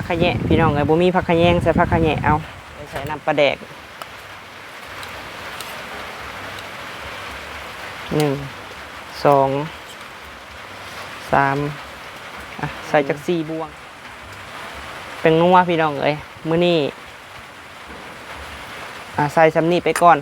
ຂະແຍະພີ່ນ້ອງເອີຍ ບໍ່ມີຜັກຂະແຍງ ໃສ່ຜັກຂະແຍະເອົາ ໃສ່ນ້ຳປາແດກ ໜຶ່ງ ສອງ ສາມ ອ່ະ ໃສ່ຈັກສີ່ບ່ວງ ແປ້ງນົວພີ່ນ້ອງເອີຍ ມື້ນີ້ ອ່າ ໃສ່ສ່ຳນີ້ໄປກ່ອນ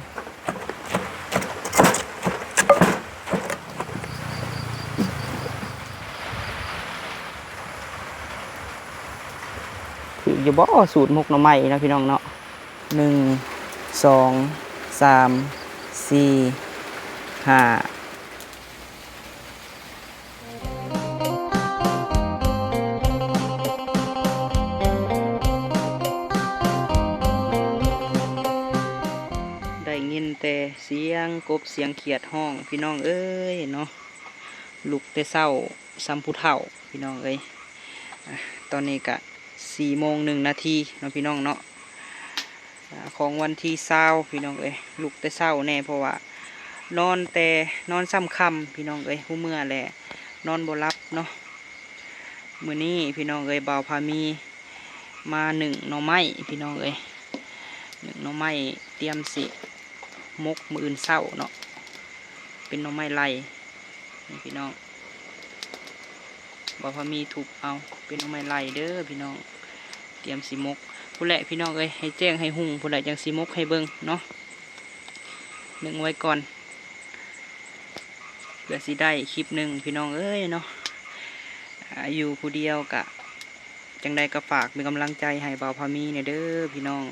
ຖືກຢູ່ບໍ່ ສູດໝົກໜໍ່ໄມ້ເນາະພີ່ນ້ອງເນາະ ໜຶ່ງ ສອງ ສາມ ສີ່ ຫ້າ ໄດ້ຍິນແຕ່ສຽງກົບສຽງຂຽດຮ້ອງ ພີ່ນ້ອງເອີຍເນາະ ລຸກແຕ່ເຊົ້າສ່ຳຜູ້ເຖົ້າ ພີ່ນ້ອງເອີຍ ອ່າ ຕອນນີ້ກະສີ່ໂມງໜຶ່ງນາທີເນາະ ພີ່ນ້ອງເນາະ ອ່າ ຂອງວັນທີຊາວ ພີ່ນ້ອງເອີຍ ລຸກແຕ່ເຊົ້າແດ່ ເພາະວ່ານອນແຕ່ ນອນຊ່ຳຄ່ຳ ພີ່ນ້ອງເອີຍ ຮູ້ເມື່ອແຫຼະ ນອນບໍ່ຫຼັບເນາະ ມື້ນີ້ພີ່ນ້ອງເອີຍ ບ່າວພາມີມາໜຶ້ງໜໍ່ໄມ້ພີ່ນ້ອງເອີຍ ໜຶ້ງໜໍ່ໄມ້ ຕຽມຊິໝົກມື້ອື່ນເຊົ້າເນາະ ເປັນໜໍ່ໄມ້ໄລ່ ນີ້ພີ່ນ້ອງ ບ່າວພາມີທຸບເອົາ ເປັນໜໍ່ໄມ້ໄລ່ເດີພີ່ນ້ອງ ຕຽມຊິໝົກ ພຸ້ນແຫຼະພີ່ນ້ອງເອີຍ ໃຫ້ແຈ້ງໃຫ້ຮຸ່ງພຸ້ນແຫຼະ ຈັ່ງຊິໝົກໃຫ້ເບິ່ງເນາະ ໜຶ້ງໄວ້ກ່ອນ ເພື່ອຊິໄດ້ຄລິບໜຶ່ງພີ່ນ້ອງເອີຍເນາະ ອ່າ ຢູ່ຜູ້ດຽວກະ ຈັ່ງໃດກໍຝາກເປັນກຳລັງໃຈໃຫ້ບ່າວພາມີແດ່ເດີພີ່ນ້ອງ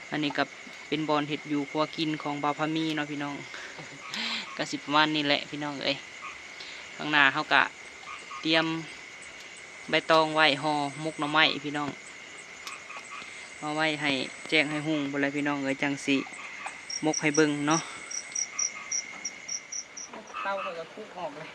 ອັນນີ້ກໍເປັນບ່ອນເຮັດຢູ່ຄົວກິນຂອງບ່າວພາມີເນາະພີ່ນ້ອງ ກໍຊິປະມານນີ້ແຫຼະພີ່ນ້ອງເອີຍ ຂ້າງໜ້າເຮົາກະຕຽມໃບຕອງໄວ້ຫໍ່ໝົກໜໍ່ໄມ້ພີ່ນ້ອງ ເອົາໄວ້ໃຫ້ແຈ້ງໃຫ້ຮຸ່ງພຸ້ນແຫຼະພີ່ນ້ອງເອີຍ ຈັ່ງຊິໝົກໃຫ້ເບິ່ງເນາະ ເຕົາຂ້ອຍກໍຄຸກອອກເລີຍ.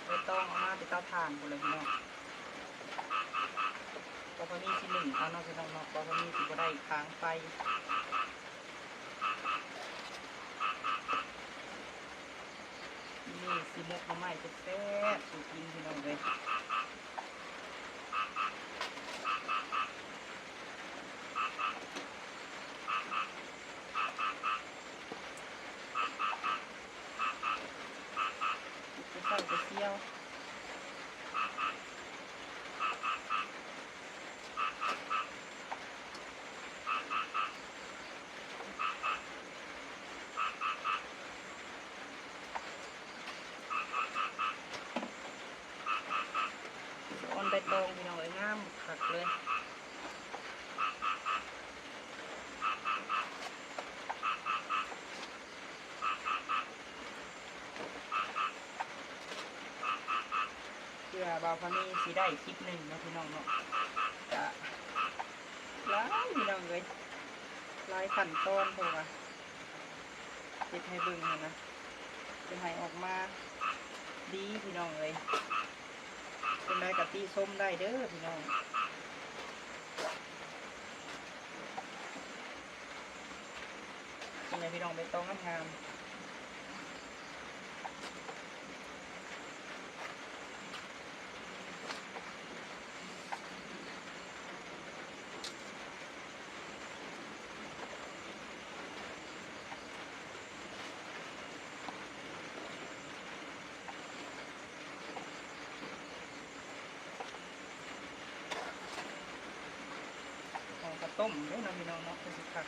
ບໍ່ຕ້ອງເອົາມາແຕ່ເຕົາຖ່ານພຸ້ນແຫຼະພີ່ນ້ອງ ກໍພໍດີຊິໜຶ້ງເອົາເນາະພີ່ນ້ອງເນາະ ກໍພໍດີຊິບໍ່ໄດ້ຄ້າງໄຟ. ນີ້ຊິໝົກໜໍ່ໄມ້ແຊບໆສູ່ກິນພີ່ນ້ອງເອີຍ ແຕ່ເຊົ້າແຕ່ສ່ຽວ. ສະອອນໃບຕອງພີ່ນ້ອງເອີຍ ງາມຄັກເລີຍ. ເພື່ອບ່າວພາມີຊິໄດ້ຄລິບໜຶ່ງເນາະພີ່ນ້ອງເນາະ ກະຫຼາຍພີ່ນ້ອງເອີຍ ຫຼາຍຂັ້ນຕອນ ເພາະວ່າເຮັດໃຫ້ເບິ່ງຫັ້ນນະ ຈະໃຫ້ອອກມາດີພີ່ນ້ອງເອີຍ ຈັ່ງໃດກະຕິຊົມໄດ້ເດີພີ່ນ້ອງ. ນີ້ແຫຼະພີ່ນ້ອງ ໃບຕອງງາມໆ. ເອົາກະຕົ້ມເດີເນາະພີ່ນ້ອງເນາະ ຄືຊິຄັກ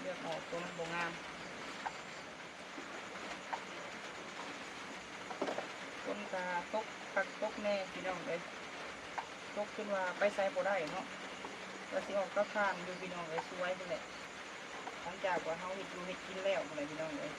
ເລືອກເອົາຕົວມັນບໍ່ງາມ. ຝົນກະຕົກຄັກຕົກແນ່ພີ່ນ້ອງເອີຍ ຕົກຈົນວ່າໄປໃສບໍ່ໄດ້ເນາະ ວ່າຊິອອກເຕົາຖ່ານຢູ່ພີ່ນ້ອງເອີຍ ສວຍພຸ້ນແຫຼະ ຫຼັງຈາກວ່າເຮົາເຮັດຢູ່ເຮັດກິນແລ້ວພຸ້ນແຫຼະພີ່ນ້ອງເອີຍ.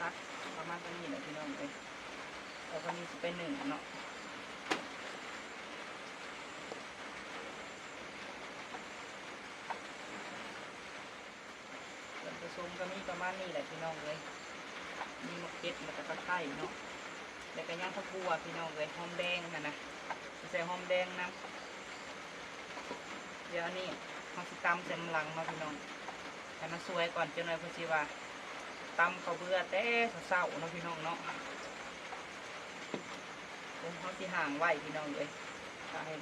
ຕັດປະມານສ່ຳນີ້ແຫຼະພີ່ນ້ອງເອີຍ ແລ້ວກໍມີຊິໄປໜຶ້ງເນາະ. ສ່ວນປະສົມກໍມີປະມານນີ້ແຫຼະພີ່ນ້ອງເອີຍ ມີໝາກເຜັດ ແລ້ວກໍຕະໄຄເນາະ ແລ້ວກໍຍັງຜັກບົ່ວພີ່ນ້ອງເອີຍ ຫອມແດງຫັ້ນນະ ຊິໃສ່ຫອມແດງນຳ. ດຽວນີ້ເຮົາຊິຕຳໃສ່ນຳຫຼັງເນາະພີ່ນ້ອງ ໃຫ້ມັນສວຍກ່ອນ ຈັກໜ່ອຍເພິ່ນຊິວ່າຕຳເຂົ້າເບືອແຕ່ເຊົ້າໆເນາະພີ່ນ້ອງເນາະ. ເຮົາຊິຫ້າງໄວ້ພີ່ນ້ອງເອີຍ ຖ້າໃຫ້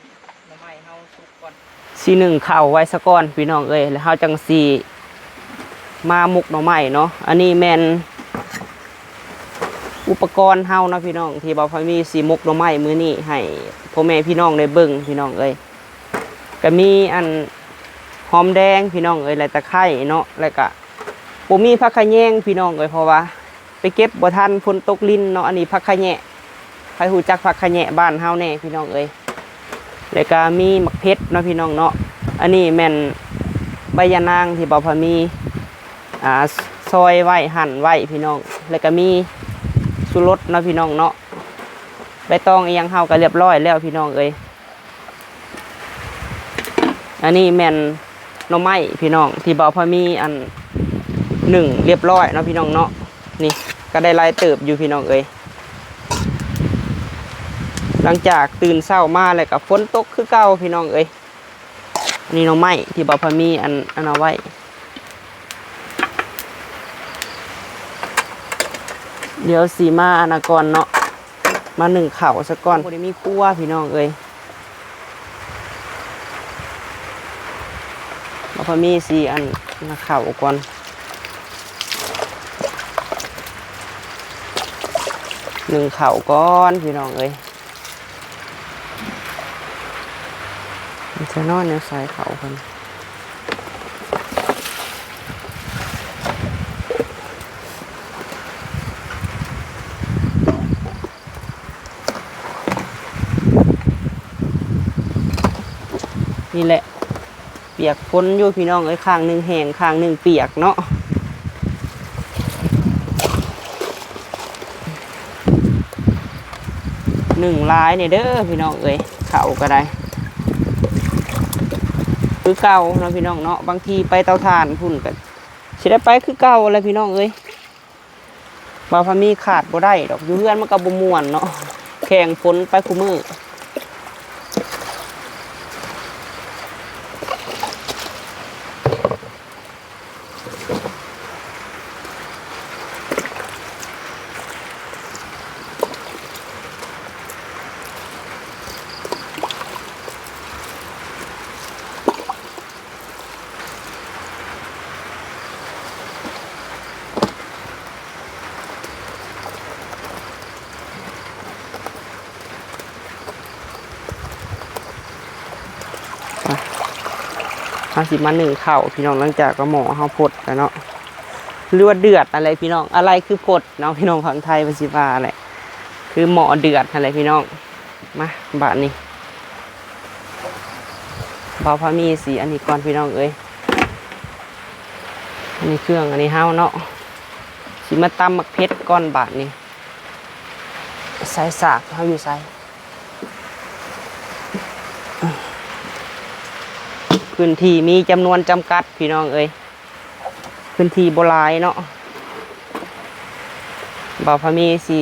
ໜໍ່ໄມ້ເຮົາສຸກກ່ອນ ຊິໜຶ້ງເຂົ້າໄວ້ສາກ່ອນພີ່ນ້ອງເອີຍ ແລ້ວເຮົາຈັ່ງຊິມາໝົກໜໍ່ໄມ້ເນາະ. ອັນນີ້ແມ່ນອຸປະກອນເຮົາເນາະພີ່ນ້ອງ ທີ່ບ່າວພາມີຊິໝົກໜໍ່ໄມ້ມື້ນີ້ໃຫ້ພໍ່ແມ່ພີ່ນ້ອງໄດ້ເບິ່ງພີ່ນ້ອງເອີຍ. ກະມີອັນຫອມແດງພີ່ນ້ອງເອີຍ ແລະຕະໄຄເນາະ ແລະກະບໍ່ມີຜັກຂະແຍງພີ່ນ້ອງເອີຍ ເພາະວ່າໄປເກັບບໍ່ທັນ ຝົນຕົກລິນເນາະ. ອັນນີ້ຜັກຂະແຍະ ໃຜຮູ້ຈັກຜັກຂະແຍະບ້ານເຮົາແດ່ພີ່ນ້ອງເອີຍ ແລະກະມີໝາກເຜັດເນາະພີ່ນ້ອງເນາະ. ອັນນີ້ແມ່ນໃບຢານາງທີ່ບ່າວພາມີ ອ່າ ຊອຍໄວ້ ຫັ່ນໄວ້ພີ່ນ້ອງ ແລະກະມີຊູລົດເນາະພີ່ນ້ອງເນາະ ໃບຕອງອີ່ຫຍັງເຮົາກະລຽບຮ້ອຍແລ້ວພີ່ນ້ອງເອີຍ. ອັນນີ້ແມ່ນໜໍ່ໄມ້ພີ່ນ້ອງ ທີ່ບ່າວພາມີອັນໜຶ້ງລຽບຮ້ອຍເນາະພີ່ນ້ອງເນາະ. ນີ້ກະໄດ້ຫຼາຍເຕີບຢູ່ພີ່ນ້ອງເອີຍ ຫຼັງຈາກຕື່ນເຊົ້າມາແລ້ວກະຝົນຕົກຄືເກົ່າພີ່ນ້ອງເອີຍ. ອັນນີ້ໜໍ່ໄມ້ທີ່ບ່າວພາມີອັນ ອັນເອົາໄວ້ ດຽວຊິມາອັນນັ້ນກ່ອນເນາະ ມາໜຶ້ງເຂົ້າສາກ່ອນ ບໍ່ໄດ້ມີຄົວພີ່ນ້ອງເອີຍ. ບ່າວພາມີຊິອັນ ອັນນັ້ນເຂົ້າກ່ອນ ໜຶ້ງເຂົ້າກ່ອນພີ່ນ້ອງເອີຍ. ມັນຈະນອນແນວໃສ່ເຂົ້າເພິ່ນ ນີ້ແຫຼະ. ປຽກຝົນຢູ່ພີ່ນ້ອງເອີຍ ຂ້າງໜຶ່ງແຫ້ງ ຂ້າງໜຶ່ງປຽກເນາະ. ໜຶ້ງຫຼາຍແດ່ເດີພີ່ນ້ອງເອີຍ ເຂົ້າກໍໄດ້ ຄືເກົ່າເນາະພີ່ນ້ອງເນາະ. ບາງທີໄປເຕົາຖ່ານພຸ້ນກໍຊິໄດ້ໄປຄືເກົ່າແຫຼະພີ່ນ້ອງເອີຍ. ບ່າວພາມີຂາດບໍ່ໄດ້ດອກ ຢູ່ເຮືອນມັນກໍບໍ່ມ່ວນເນາະ ແຂ່ງຝົນໄປຄູ່ມື້. ເຮົາຊິມາໜຶ້ງເຂົ້າພີ່ນ້ອງ ຫຼັງຈາກວ່າໝໍ້ເຮົາຟົດແລ້ວເນາະ ຫຼືວ່າເດືອດຫັ້ນແຫຼະພີ່ນ້ອງ. ອາໄລຄືຟົດເນາະ ພີ່ນ້ອງຝັ່ງໄທເພິ່ນຊິວ່າແຫຼະ ຄືໝໍ້ເດືອດຫັ້ນແຫຼະພີ່ນ້ອງ. ມາບາດນີ້ ບ່າວພາມີຊິອັນນີ້ກ່ອນພີ່ນ້ອງເອີຍ ອັນນີ້ເຄື່ອງອັນນີ້ເຮົາເນາະ ຊິມາຕຳໝາກເຜັດກ່ອນບາດນີ້. ໃສ່ສາກເຮົາຢູ່ໃສ? ພື້ນທີ່ມີຈຳນວນຈຳກັດພີ່ນ້ອງເອີຍ ພື້ນທີ່ບໍ່ຫຼາຍເນາະ. ບ່າວພາມີຊິ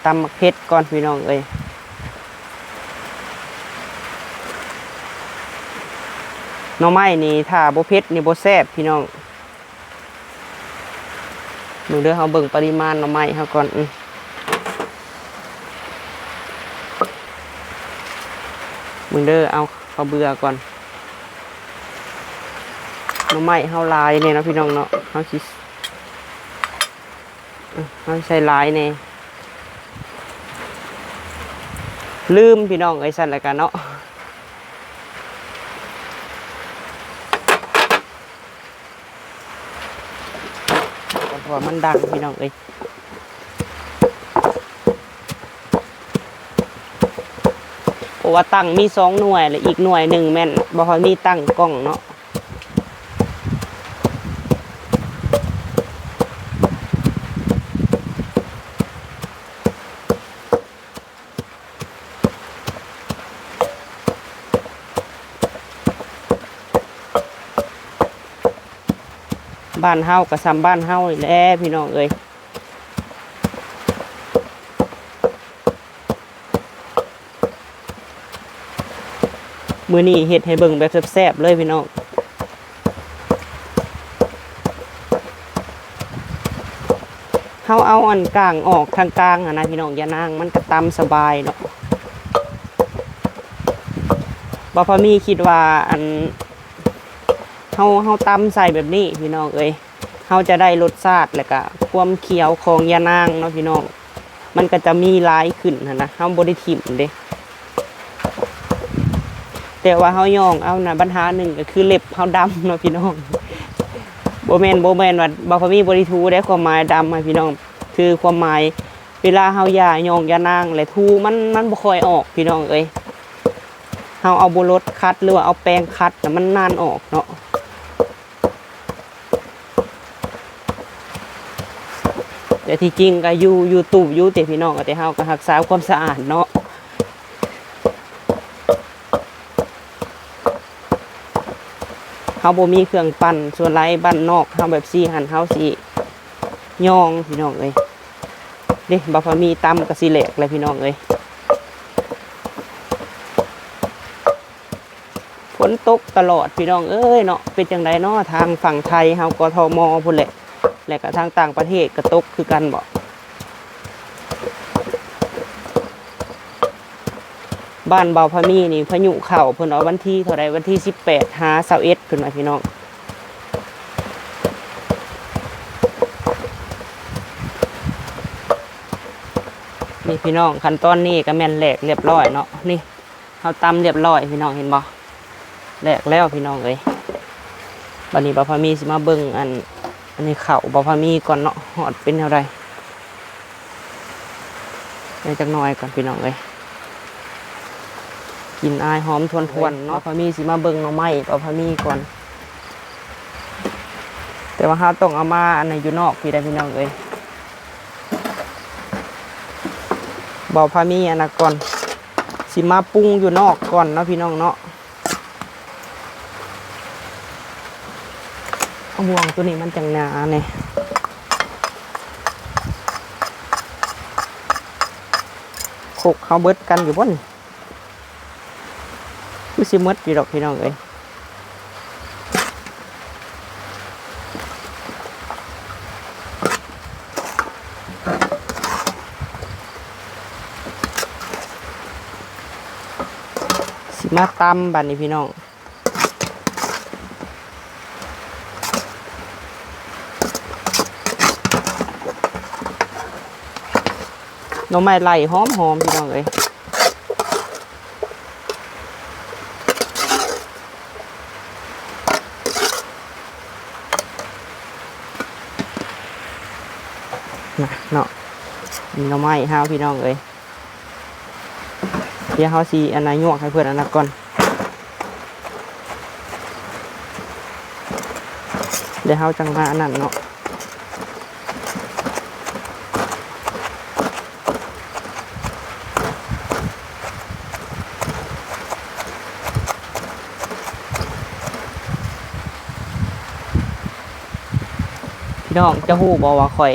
ຕຳໝາກເຜັດກ່ອນພີ່ນ້ອງເອີຍ. ໜໍ່ໄມ້ນີ້ຖ້າບໍ່ເຜັດນີ້ບໍ່ແຊບພີ່ນ້ອງ. ເບິ່ງເດີ ເຮົາເບິ່ງປະລິມານໜໍ່ໄມ້ເຮົາກ່ອນ. ອື ເບິ່ງເດີ ເອົາເຂົ້າເບືອກ່ອນ. ໜໍ່ໄມ້ເຮົາຫຼາຍແດ່ເນາະພີ່ນ້ອງເນາະ ເຮົາຊິ ເຮົາໃສ່ຫຼາຍແດ່ ລືມພີ່ນ້ອງເອີຍ. ຊັ້ນລະກະເນາະ ເພາະວ່າມັນດັງພີ່ນ້ອງເອີຍ. ເພາະວ່າຕັ້ງມີສອງໜ່ວຍ ແລະ ອີກໜ່ວຍໜຶ່ງແມ່ນບໍ່ຄ່ອຍມີຕັ້ງກ້ອງເນາະ. ບ້ານເຮົາກໍຊ່ຳບ້ານເຮົານີ້ແຫຼະພີ່ນ້ອງເອີຍ. ມື້ນີ້ເຮັດໃຫ້ເບິ່ງແບບແຊບໆເລີຍພີ່ນ້ອງ. ເຮົາເອົາອັນກາງອອກທາງກາງຫັ້ນນະພີ່ນ້ອງ ຢ່ານາງ ມັນກະຕຳສະບາຍເນາະ. ບ່າວພາມີຄິດວ່າອັນ ເຮົາ ເຮົາຕຳໃສ່ແບບນີ້ພີ່ນ້ອງເອີຍ ເຮົາຈະໄດ້ລົດຊາດ ແລະກະຄວາມຂຽວຂອງຢານາງເນາະພີ່ນ້ອງ. ມັນກະຈະມີຫຼາຍຂຶ້ນຫັ້ນນະ ເຮົາບໍ່ໄດ້ຖິ້ມເດ້. ແຕ່ວ່າເຮົາຍ້ອງເອົານະ ບັນຫາໜຶ່ງກະຄືເລັບເຮົາດຳເນາະພີ່ນ້ອງ. ບໍ່ແມ່ນ ບໍ່ແມ່ນວ່າບ່າວພາມີບໍ່ໄດ້ຖູເດ້ ຄວາມໝາຍດຳຫັ້ນພີ່ນ້ອງ ຄືຄວາມໝາຍ ເວລາເຮົາຢາ ຍ້ອງຢານາງ ແລະຖູມັນ ມັນບໍ່ຄ່ອຍອອກພີ່ນ້ອງເອີຍ. ເຮົາເອົາບົວລົດຂັດ ຫຼືວ່າເອົາແປງຂັດນະ ມັນນານອອກເນາະ. ແຕ່ທີ່ຈິງກະຢູ່ ຢູ່ຕູບຢູ່ຕິພີ່ນ້ອງ ແຕ່ເຮົາກະຮັກສາຄວາມສະອາດເນາະ. ເຮົາບໍ່ມີເຄື່ອງປັ່ນ ສ່ວນຫຼາຍບ້ານນອກເຮົາແບບຊີ້ຫັ້ນ ເຮົາຊິຍ້ອງພີ່ນ້ອງເອີຍ. ເດ້ ບ່າວພາມີຕຳກະຊິແຫຼກແລ້ວພີ່ນ້ອງເອີຍ. ຝົນຕົກຕະຫຼອດພີ່ນ້ອງເອີຍເນາະ. ເປັນຈັ່ງໃດເນາະ ທາງຝັ່ງໄທເຮົາ ກທມ ພຸ້ນແຫຼະ ແລະກະທາງຕ່າງປະເທດກະຕົກຄືກັນບໍ? ບ້ານບ່າວພາມີນີ້ພາຍຸເຂົ້າ ເພິ່ນວ່າວັນທີເທົ່າໃດ ວັນທີສິບແປດຫາຊາວເອັດພຸ້ນວ່າພີ່ນ້ອງ. ນີ້ພີ່ນ້ອງ ຂັ້ນຕອນນີ້ກະແມ່ນແຫຼກລຽບລ້ອຍເນາະ. ນີ້ ເຮົາຕຳລຽບລ້ອຍພີ່ນ້ອງເຫັນບໍ່? ແຫຼກແລ້ວພີ່ນ້ອງເອີຍ. ບາດນີ້ບ່າວພາມີຊິມາເບິ່ງອັນ ອັນນີ້ເຂົ້າບ່າວພາມີກ່ອນເນາະ ຮອດເປັນແນວໃດ. ໄດ້ຈັກໜ່ອຍກ່ອນພີ່ນ້ອງເອີຍ ກິ່ນອາຍຫອມທວນໆເນາະ. ບ່າວພາມີຊິມາເບິ່ງໜໍ່ໄມ້ບ່າວພາມີກ່ອນ ແຕ່ວ່າເຮົາຕ້ອງເອົາມາອັນນັ້ນຢູ່ນອກພີ້ໄດ໋ພີ່ນ້ອງເອີຍ. ບ່າວພາມີອັນນັ້ນກ່ອນ ຊິມາປຸງຢູ່ນອກກ່ອນເນາະພີ່ນ້ອງເນາະ. ເອົາບ່ວງໂຕນີ້ມັນຈັ່ງໜາແນ່. ຄົກເຮົາເບິດກັນຢູ່ບໍ່ນີ້? ຄືຊິໝົດຢູ່ດອກພີ່ນ້ອງເອີຍ. ຊິມາຕຳບາດນີ້ພີ່ນ້ອງ. ໜໍ່ໄມ້ໄລ່ຫອມໆ ພີ່ນ້ອງເອີຍ. ນະເນາະ ໜໍ່ໄມ້ເຮົາ ພີ່ນ້ອງເອີຍ. ດຽວເຮົາຊິອັນນະ ຍວກໃຫ້ເພິ່ນອັນນະກ່ອນ ແລ້ວເຮົາຈັ່ງມາອັນນັ້ນເນາະ. ພີ່ນ້ອງ ເຈົ້າຮູ້ບໍ່ວ່າຂ້ອຍ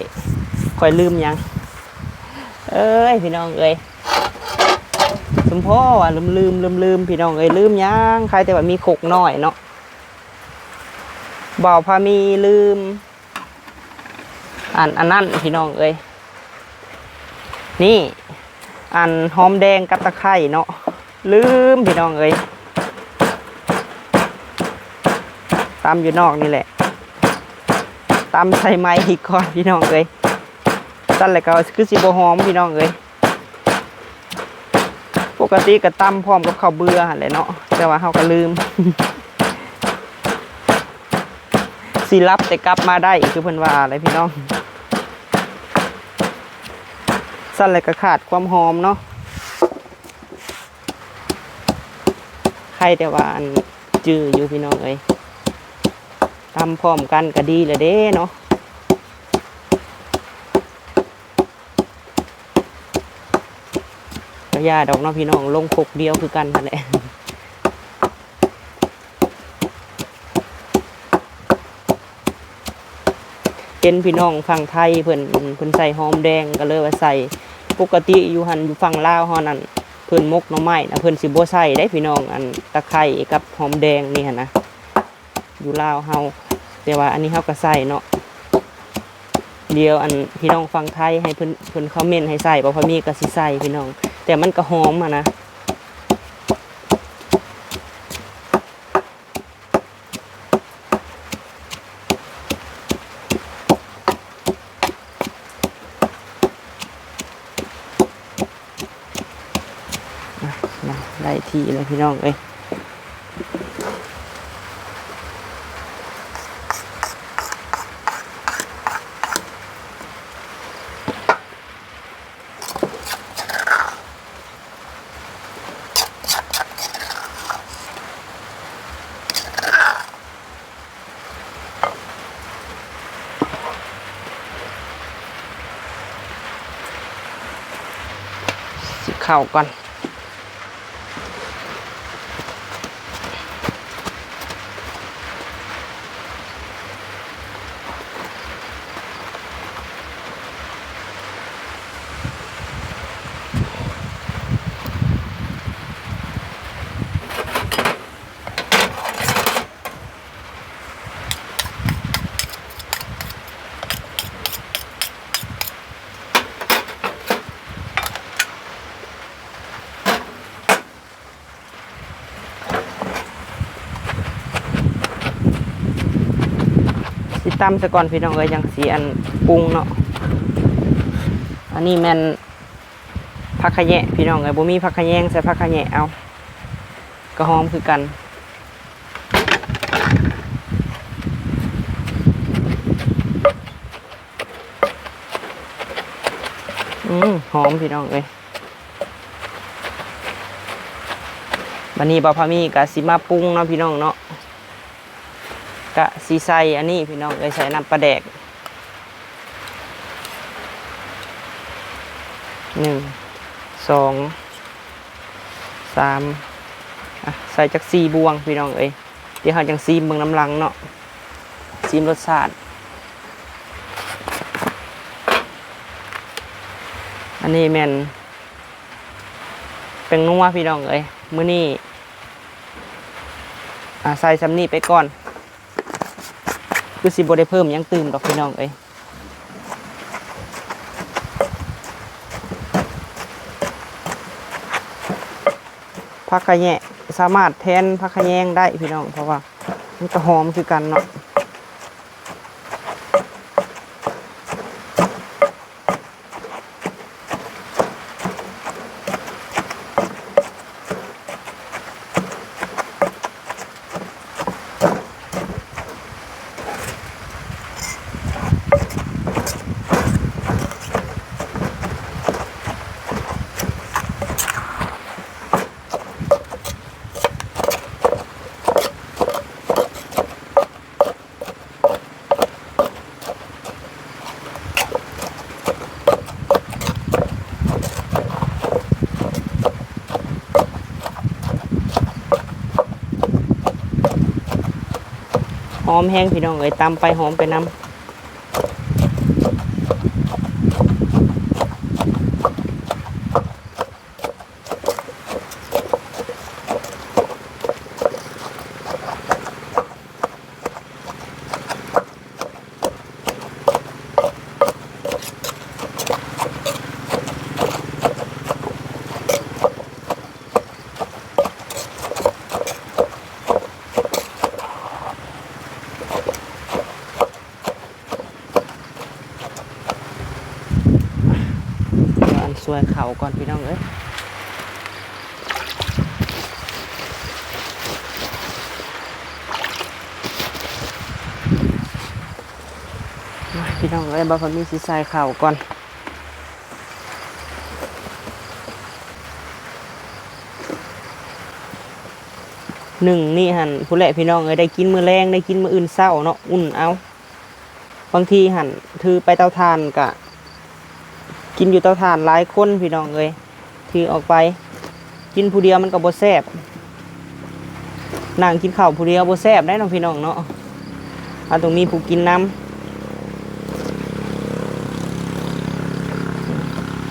ຂ້ອຍລືມຫຍັງ? ເອີ ເອີຍ ພີ່ນ້ອງເອີຍ ສົມພໍວ່າລືມໆ ລືມໆ ພີ່ນ້ອງເອີຍ ລືມຫຍັງ? ໃຄແຕ່ວ່າມີຄົກນ້ອຍເນາະ ບ່າວພາມີລືມ ອັນ ອັນນັ້ນພີ່ນ້ອງເອີຍ ນີ້ ອັນຫອມແດງກັບຕະໄຄເນາະ ລືມພີ່ນ້ອງເອີຍ ຕຳຢູ່ນອກນີ້ແຫຼະ ຕຳໃສ່ໄມ້ອີກກ່ອນພີ່ນ້ອງເອີຍ ຊັ້ນແລ້ວກໍຄືຊິບໍ່ຫອມພີ່ນ້ອງເອີຍ. ປົກກະຕິກໍຕຳພ້ອມກັບເຂົ້າເບືອຫັ້ນແຫຼະເນາະ ແຕ່ວ່າເຮົາກໍລືມ ຊິຫຼັບແຕ່ກັບມາໄດ້ ຄືເພິ່ນວ່າແຫຼະພີ່ນ້ອງ ຊັ້ນແລ້ວກໍຂາດຄວາມຫອມເນາະ ໃຄແຕ່ວ່າອັນຈື່ຢູ່ພີ່ນ້ອງເອີຍ ຕຳພ້ອມກັນກໍດີແລ້ວເດ້ເນາະ. ກະຢ່າດອກເນາະພີ່ນ້ອງ ລົງຄົກດຽວຄືກັນຫັ້ນແຫຼະ ເຫັນພີ່ນ້ອງຝັ່ງໄທເພິ່ນ ເພິ່ນໃສ່ຫອມແດງ ກໍເລີຍວ່າໃສ່ ປົກກະຕິຢູ່ຫັ້ນ ຢູ່ຝັ່ງລາວເຮົານັ້ນ ເພິ່ນໝົກໜໍ່ໄມ້ນະ ເພິ່ນຊິບໍ່ໃສ່ເດ້ພີ່ນ້ອງ ອັນຕະໄຄກັບຫອມແດງນີ້ຫັ້ນນະ. ຢູ່ລາວເຮົາ ແຕ່ວ່າອັນນີ້ເຮົາກໍໃສ່ເນາະ ດຽວອັນພີ່ນ້ອງຝັ່ງໄທໃຫ້ເພິ່ນ ເພິ່ນຄອມເມັນໃຫ້ໃສ່ບໍ່ ພໍມີກໍຊິໃສ່ພີ່ນ້ອງ ແຕ່ມັນກໍຫອມຫັ້ນນະ ອ່ະ ໄດ້ທີ່ແລ້ວພີ່ນ້ອງເອີຍ ຊິເຂົ້າກ່ອນ ຊິຕຳຊະກ່ອນພີ່ນ້ອງເອີຍ ຈັ່ງຊິອັນປຸງເນາະ ອັນນີ້ແມ່ນ ຜັກຂະແຍງພີ່ນ້ອງເອີຍ ບໍ່ມີຜັກຂະແຍງ ໃສ່ຜັກຂະແຍງເອົາ ກໍຫອມຄືກັນ ອືມ ຫອມພີ່ນ້ອງເອີຍ ບັດນີ້ບ່າວພາມີກໍຊິມາປຸງເນາະພີ່ນ້ອງເນາະ. ກະຊິໃສ່ອັນນີ້ພີ່ນ້ອງເອີຍ ໃສ່ນ້ຳປາແດກ ໜຶ່ງ ສອງ ສາມ ອ່ະ ໃສ່ຈັກສີ່ບ່ວງພີ່ນ້ອງເອີຍ ດຽວເຮົາຈັ່ງຊີມເບິ່ງນຳຫຼັງເນາະ ຊີມລົດຊາດ ອັນນີ້ແມ່ນແປ້ງນົວພີ່ນ້ອງເອີຍ ມື້ນີ້ ອ່າ ໃສ່ຊ່ຳນີ້ໄປກ່ອນ ຄືຊິບໍ່ໄດ້ເພີ່ມຫຍັງຕື່ມດອກພີ່ນ້ອງເອີຍ. ຜັກຂະແຍງ ສາມາດແທນຜັກຂະແຍງໄດ້ພີ່ນ້ອງ ເພາະວ່າມັນກໍຫອມຄືກັນເນາະ. ຫອມແຮງພີ່ນ້ອງເອີຍ ຕຳໄປຫອມໄປນຳ. ຊ່ວຍເຂົ້າກ່ອນພີ່ນ້ອງເອີຍ. ມາພີ່ນ້ອງເອີຍ ບ່າວພາມີຊິໃສ່ເຂົ້າກ່ອນ. ໜຶ້ງນີ້ຫັ້ນ ພຸ້ນແຫຼະພີ່ນ້ອງເອີຍ ໄດ້ກິນມື້ແລງ ໄດ້ກິນມື້ອື່ນເຊົ້າເນາະ ອຸ່ນເອົາ. ບາງທີຫັ້ນຖືໄປເຕົາຖ່ານກະກິນຢູ່ເຕົາຖ່ານຫຼາຍຄົນພີ່ນ້ອງເອີຍ ຖືອອກໄປ ກິນຜູ້ດຽວມັນກໍບໍ່ແຊບ ນັ່ງກິນເຂົ້າຜູ້ດຽວບໍ່ແຊບໄດ໋ເນາະພີ່ນ້ອງເນາະ ເຮົາຕ້ອງມີຜູ້ກິນນຳ.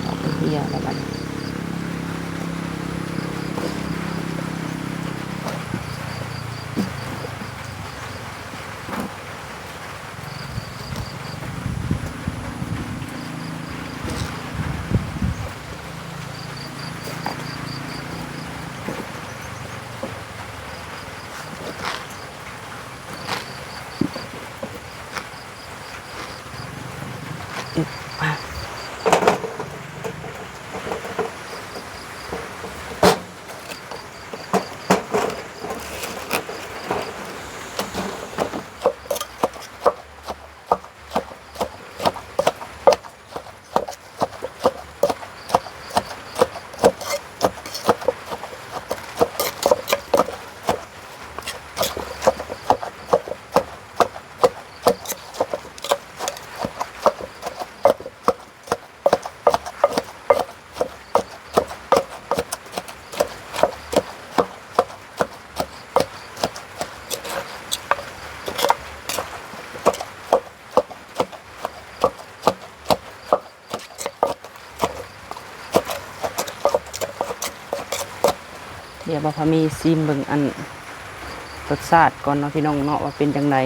ເອົາໄປເຫຍແລ້ວບັດນີ້. ດຽວບ່າວພາມີຊີມເບິ່ງອັນ ລົດຊາດກ່ອນເນາະພີ່ນ້ອງເນາະ ວ່າເປັນຈັ່ງໃດ.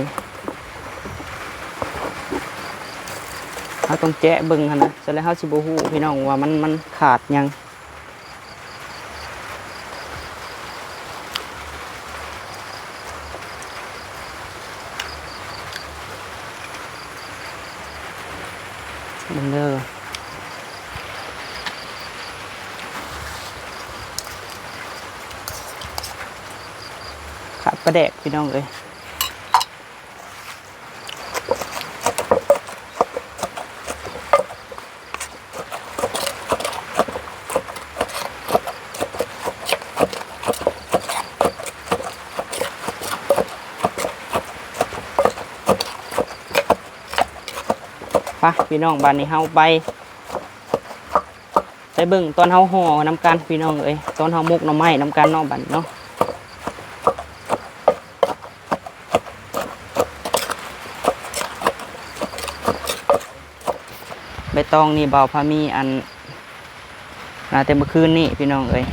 ເຮົາຕ້ອງແຈະເບິ່ງຫັ້ນນະ ຊັ້ນແລ້ວເຮົາຊິບໍ່ຮູ້ພີ່ນ້ອງວ່າມັນ ມັນຂາດຫຍັງ. ເບິ່ງເດີ ຂາດປາແດກພີ່ນ້ອງເອີຍ. ໄປພີ່ນ້ອງ ບາດນີ້ເຮົາໄປ ໄປເບິ່ງຕອນເຮົາຫໍ່ນຳກັນພີ່ນ້ອງເອີຍ ຕອນເຮົາໝົກໜໍ່ໄມ້ນຳກັນເນາະ ບາດນີ້ເນາະ. ໃບຕອງນີ້ບ່າວພາມີອັນ ນາແຕ່ມື້ຄືນນີ້ພີ່ນ້ອງເອີຍ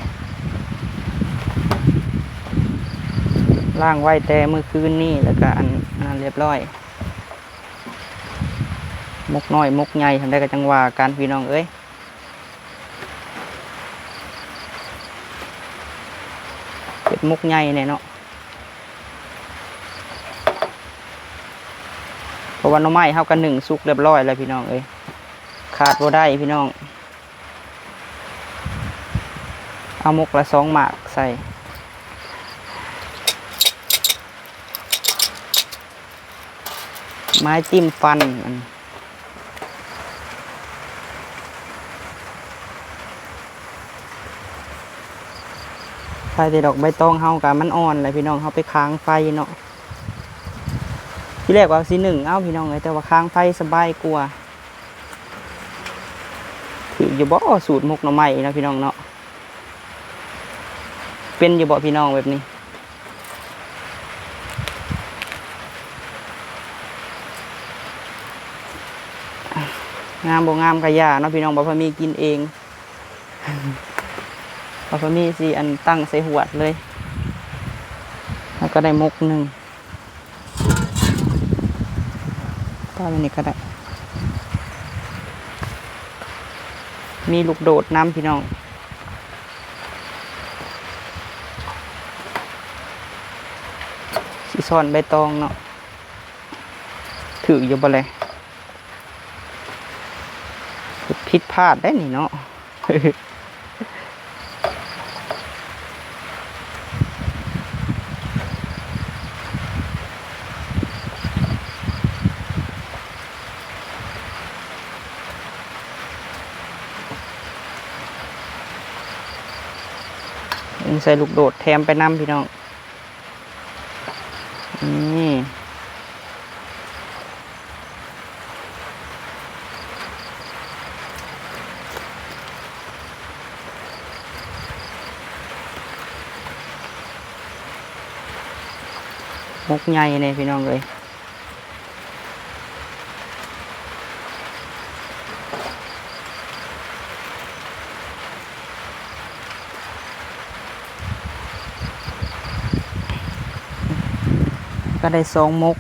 ລ້າງໄວ້ແຕ່ມື້ຄືນນີ້ ແລ້ວກະອັນ ອັນນັ້ນລຽບຮ້ອຍ ໝົກນ້ອຍໝົກໃຫຍ່ ທຳໃດກໍຈັ່ງວ່າກັນພີ່ນ້ອງເອີຍ. ເຮັດໝົກໃຫຍ່ແດ່ເນາະ ເພາະວ່າໜໍ່ໄມ້ເຮົາກໍໜຶ້ງສຸກລຽບຮ້ອຍແລ້ວພີ່ນ້ອງເອີຍ ຂາດບໍ່ໄດ້ພີ່ນ້ອງ. ເອົາໝົກລະສອງໝາກໃສ່ ໄມ້ຈິ້ມຟັນ ອັນ ໃສ່ແຕ່ດອກໃບຕອງເຮົາກະມັນອ່ອນແຫຼະພີ່ນ້ອງ ເຮົາໄປຄ້າງໄຟເນາະ. ທີແລກວ່າຊິໜຶ້ງເອົາພີ່ນ້ອງເອີຍ ແຕ່ວ່າຄ້າງໄຟສະບາຍກວ່າ. ຖືກຢູ່ບໍ່ສູດໝົກໜໍ່ໄມ້ເນາະພີ່ນ້ອງເນາະ? ເປັນຢູ່ບໍ່ພີ່ນ້ອງແບບນີ້? ງາມບໍ່ງາມກະຢ່າເນາະພີ່ນ້ອງ ບ່າວພາມີກິນເອງ. ບ່າວພາມີຊິອັນຕັ້ງໃສ່ຫວດເລີຍ ແລ້ວກໍໄດ້ໝົກໜຶ່ງ. ປາໄວ້ນີ້ກໍໄດ້ ມີລູກໂດດນຳພີ່ນ້ອງ. ຊິຊ້ອນໃບຕອງເນາະ ຖືກຢູ່ບໍ່ແລ? ຜິດພາດໄດ໋ນີ້ເນາະ. ใส่ลูกโดดแถมไปนำพี่น้อง นี่ มกใหญ่แน่พี่น้องเอ้ย ก็ได้สองมก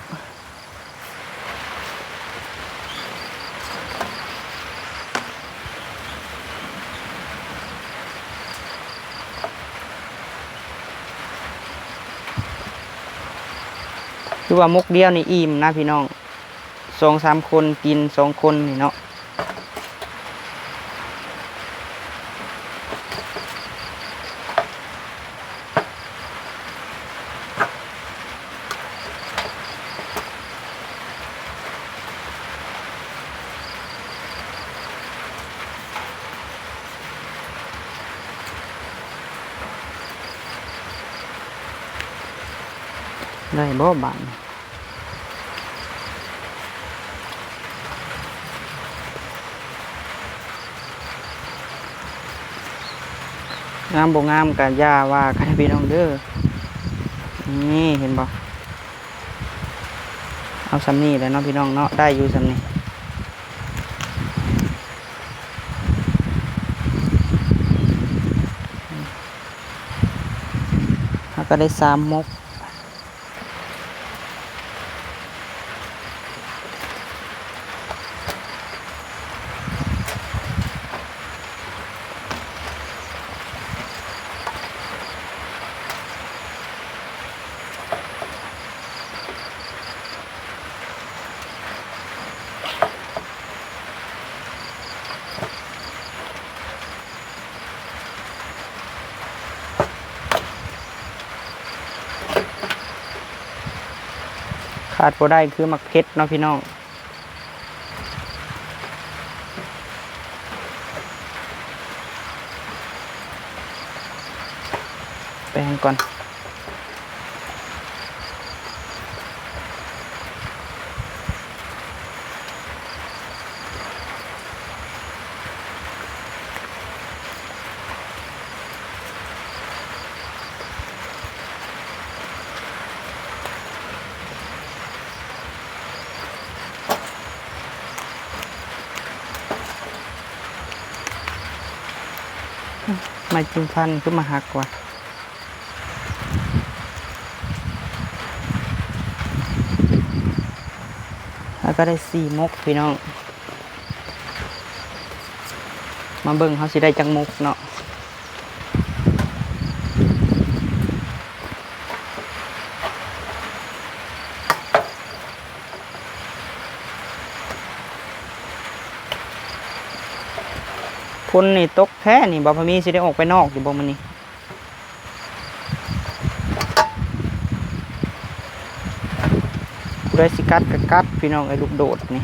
คือว่ามกเดียวนี่อิ่มนะพี่น้อง สองสามคนกิน สองคนนี่เนาะ ได้บ่บาดนี้ งามบ่งามก็อย่าว่ากันพี่น้องเด้อ นี่เห็นบ่ เอาส่ำนี้แหละเนาะพี่น้องเนาะ ได้อยู่ส่ำนี้ เฮาก็ได้สามมก ขาดบ่ได้คือหมากเผ็ดเนาะพี่น้อง แปงก่อน ไม้จิ้มฟันคือมาหักว่ะ แล้วก็ได้สี่มกพี่น้อง มาเบิ่งเฮาสิได้จักมกเนาะ ฝนนี่ตกแท้นี่ บ่าวพามีสิได้ออกไปนอกอยู่บ่มื้อนี้ ผู้ใดสิกัดก็กัด พี่น้องเอ้ย ลูกโดดนี่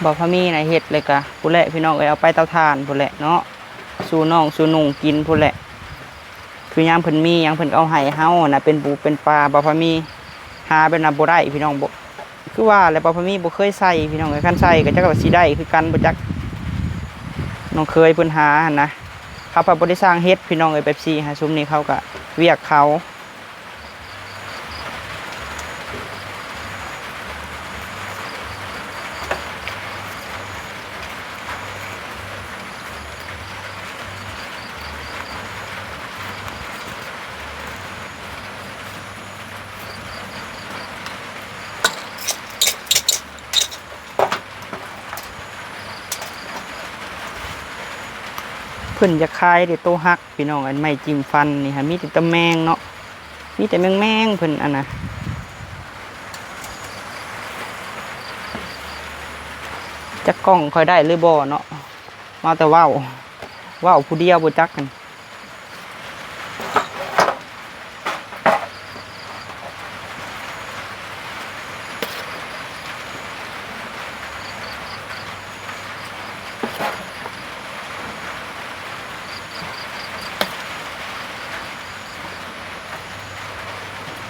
บ่าวพามีนะเฮ็ดเลยกะ พู้นแหละพี่น้องเอ้ย เอาไปเตาถ่านพู้นแหละเนาะ สู่น้องสู่นุ่งกินพู้นแหละ คือยามเพิ่นมีหยังเพิ่นก็เอาให้เฮานะ เป็นปูเป็นปลา บ่าวพามี ຫາແບບນັ້ນບໍ່ໄດ້ພີ່ນ້ອງ ບໍ່ ຄືວ່າແຫຼະ ປາພາມີບໍ່ເຄີຍໃສ່ພີ່ນ້ອງເອີຍ ຄັນໃສ່ກໍຈັກວ່າຊິໄດ້ຄືກັນບໍ່ຈັກ ນ້ອງເຂີຍເພິ່ນຫາຫັ້ນນະ ເຂົາພັດບໍ່ໄດ້ສ້າງເຮັດພີ່ນ້ອງເອີຍ ແປັບຊີຫາຊຸມນີ້ເຂົາກໍວຽກເຂົາ. ເພິ່ນຢາກຂາຍເດ້ໂຕຮັກພີ່ນ້ອງ ອັນໄມ້ຈິ້ມຟັນນີ້ຫາ ມີແຕ່ຕະແມງເນາະ ມີແຕ່ແມງໆ ເພິ່ນອັນນະ ຈັກກ້ອງຂ້ອຍໄດ້ຫຼືບໍ່ເນາະ ເວົ້າແຕ່ເວົ້າ ເວົ້າຜູ້ດຽວບໍ່ຈັກຫັ້ນ.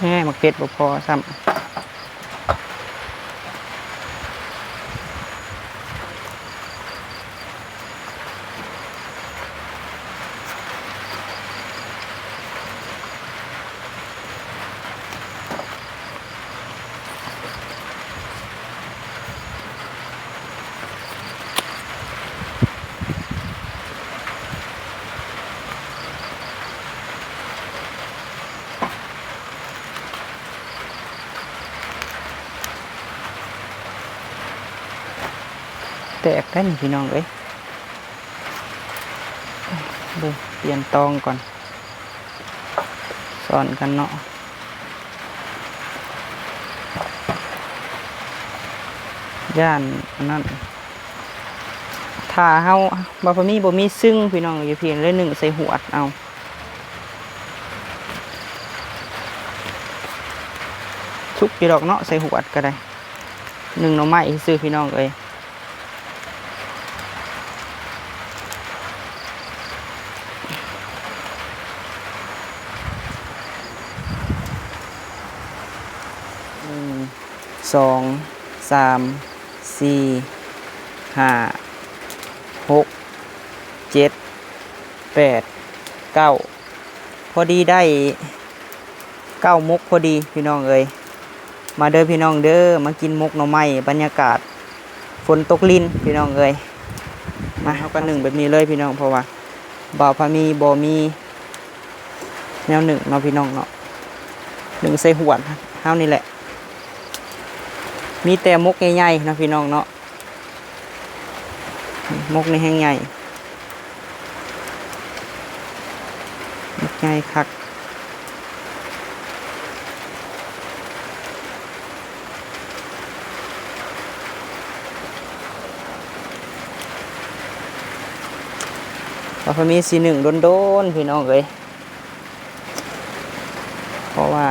ແໝ ໝາກເຜັດບໍ່ພໍຊ້ຳ. ແຕກໄດ໋ນີ້ພີ່ນ້ອງເອີຍ ເບິ່ງ ປ່ຽນຕອງກ່ອນ ຊ້ອນກັນເນາະ ຢ້ານອັນນັ້ນ ຖ້າເຮົາ ບໍ່ ບໍ່ມີ ບໍ່ມີຊຶ້ງພີ່ນ້ອງ ຢູ່ພີ້ເລີຍ ໜຶ້ງໃສ່ຫວດເອົາ ສຸກຢູ່ດອກເນາະ ໃສ່ຫວດກໍໄດ້ ໜຶ້ງໜໍ່ໄມ້ຊື່ໆ ພີ່ນ້ອງເອີຍ. ໜຶ່ງ ສອງ ສາມ ສີ່ ຫ້າ ຫົກ ເຈັດ ແປດ ເກົ້າ ພໍດີໄດ້ເກົ້າໝົກພໍດີພີ່ນ້ອງເອີຍ ມາເດີພີ່ນ້ອງເດີ ມາກິນໝົກໜໍ່ໄມ້ ບັນຍາກາດຝົນຕົກລິນພີ່ນ້ອງເອີຍ ມາ ເຮົາກໍໜຶ້ງແບບນີ້ເລີຍພີ່ນ້ອງ ເພາະວ່າບ່າວພາມີບໍ່ມີແນວໜຶ້ງເນາະພີ່ນ້ອງເນາະ ໜຶ້ງໃສ່ຫວດເຮົານີ້ແຫຼະ ມີແຕ່ໝົກໃຫຍ່ໆ ເນາະພີ່ນ້ອງເນາະ. ໝົກນີ້ແຮງໃຫຍ່ ໝົກໃຫຍ່ຄັກ ວ່າເພິ່ນມີຊິໜຶ້ງດົນໆ ພີ່ນ້ອງເອີຍ. ເພາະວ່າ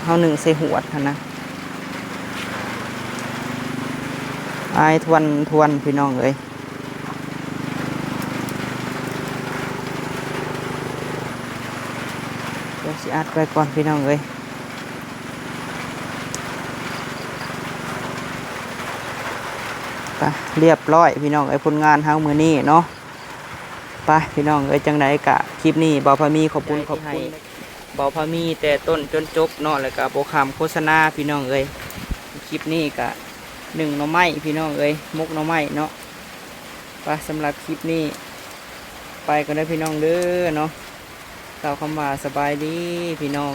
ເຮົາໜຶ້ງໃສ່ຫວດຫັ້ນນະ ອາຍທວນໆ ພີ່ນ້ອງເອີຍ ດຽວຊິອັດໄວ້ກ່ອນພີ່ນ້ອງເອີຍ ໄປ ລຽບຮ້ອຍພີ່ນ້ອງເອີຍ ຜົນງານເຮົາມື້ນີ້ເນາະ. ໄປພີ່ນ້ອງເອີຍ ຈັ່ງໃດກະຄລິບນີ້ບ່າວພາມີຂອບຄຸນ ຂອບໃຈທີ່ໃຫ້ ຂອບຄຸນບ່າວພາມີແຕ່ຕົ້ນຈົນຈົບເນາະ ແລ້ວກະບໍ່ຂ້າມໂຄສະນາພີ່ນ້ອງເອີຍ ຄລິບນີ້ກະໜຶ້ງໜໍ່ໄມ້ພີ່ນ້ອງເອີຍ ໝົກໜໍ່ໄມ້ເນາະ ໄປ ສຳລັບຄລິບນີ້ໄປກ່ອນເດີພີ່ນ້ອງເດີເນາະ ກ່າວຄຳວ່າສະບາຍດີພີ່ນ້ອງ.